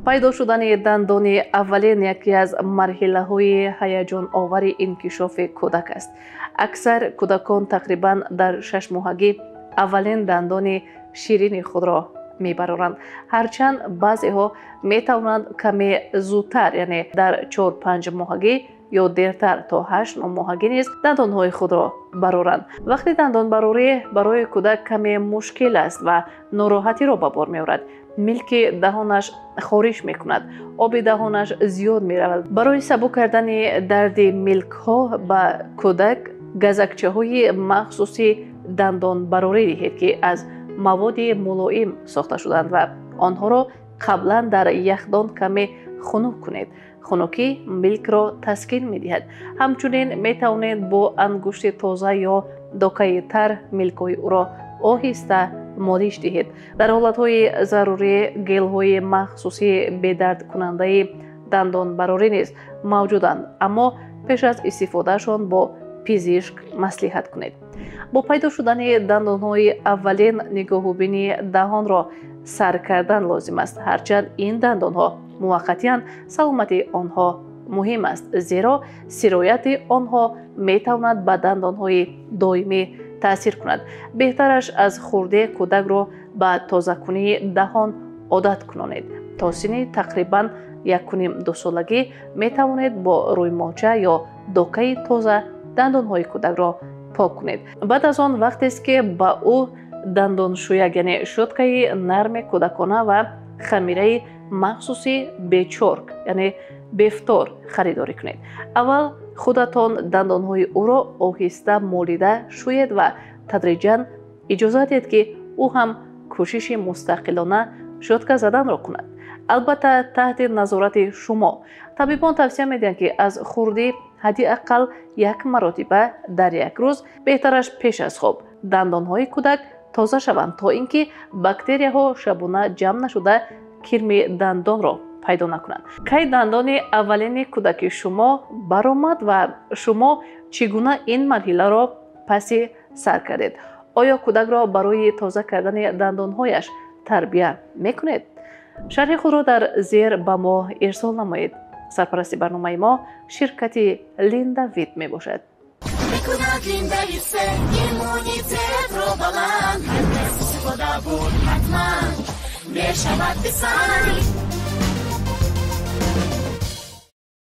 Пайдо шудани дандони аввалин яке аз марҳилаҳои ҳаяҷоновари инкишофи кӯдак аст. Аксар кӯдакон тақрибан дар 6 моҳагӣ аввалин дандони ширини худро мебароранд, ҳарчанд баъзеҳо метавонанд каме зудтар, яъне дар 4-5 моҳагӣ ё дертар, то 8-9 моҳагӣ низ дандонҳои худро бароранд. Вақти дандонбарорӣ барои кӯдак каме мушкил аст ва нороҳатиро ба бор меорад. Милки даҳонаш хориш мекунад, оби даҳонаш зиёд меравад. Барои сабук кардани дарди милкҳо ба кӯдак газакчаҳои махсуси дандонбарорӣ диҳед, ки аз маводи мулоим сохта шудаанд, ва онҳоро қаблан дар яхдон каме хунук кунед. Хунукӣ милкро таскин медиҳад. Ҳамчунин метавонед бо ангушти тоза ё докаи тар милкҳои ӯро оҳиста молиш диҳед. Дар ҳолатҳои зарурӣ гелҳои махсуси бедардкунандаи дандонбарорӣ низ мавҷуданд, аммо пеш аз истифодаашон бо пизишк маслиҳат кунед. Бо пайдо шудани дандонҳои аввалин нигоҳубини даҳонро сар кардан лозим аст. Ҳарчанд ин дандонҳо муваққатиянд, саломатии онҳо муҳим аст, зеро сирояти онҳо метавонад ба дандонҳои доимӣ таъсир кунад. Беҳтараш аз хурдӣ кӯдакро ба тозакунии даҳон одат кунонед. То синни тақрибан 1,5-2 солагӣ метавонед бо рӯймолча ё докаи тоза дандонҳои кӯдакро пок кунед. Баъд аз он вақтест, ки ба ӯ дандоншӯяк, яъне щёткаи нарми кӯдакона, ва хамираи махсуси бечорк, яъне бефтор, харидорӣ кунед. Аввал худатон дандонҳои ӯро оҳиста молида шӯед ва тадриҷан иҷозат диҳед, ки ӯ ҳам кӯшиши мустақилона щётка заданро кунад, албатта, таҳти назорати шумо. Табибон тавсия медиҳанд, ки аз хурдӣ ҳадди ақал як маротиба дар як рӯз, беҳтараш пеш аз хоб, дандонҳои кӯдак тоза шаванд, то ин ки бактерияҳо шабона ҷамъ нашуда, кирми дандонро пайдо накунанд. Кай дандони аввалини кӯдаки шумо баромад ва шумо чӣ гуна ин марҳиларо паси сар кардед? Оё кӯдакро барои тоза кардани дандонҳояш тарбия мекунед? Шарҳи худро дар зер ба мо ирсол намоед. Сарпарасти барномаи мо ширкати Линда Вит мебошад. Мекунад Линда Вит иммунитетро баланд. Ҳар кас истифода бурд, ҳатман мешавад писанд.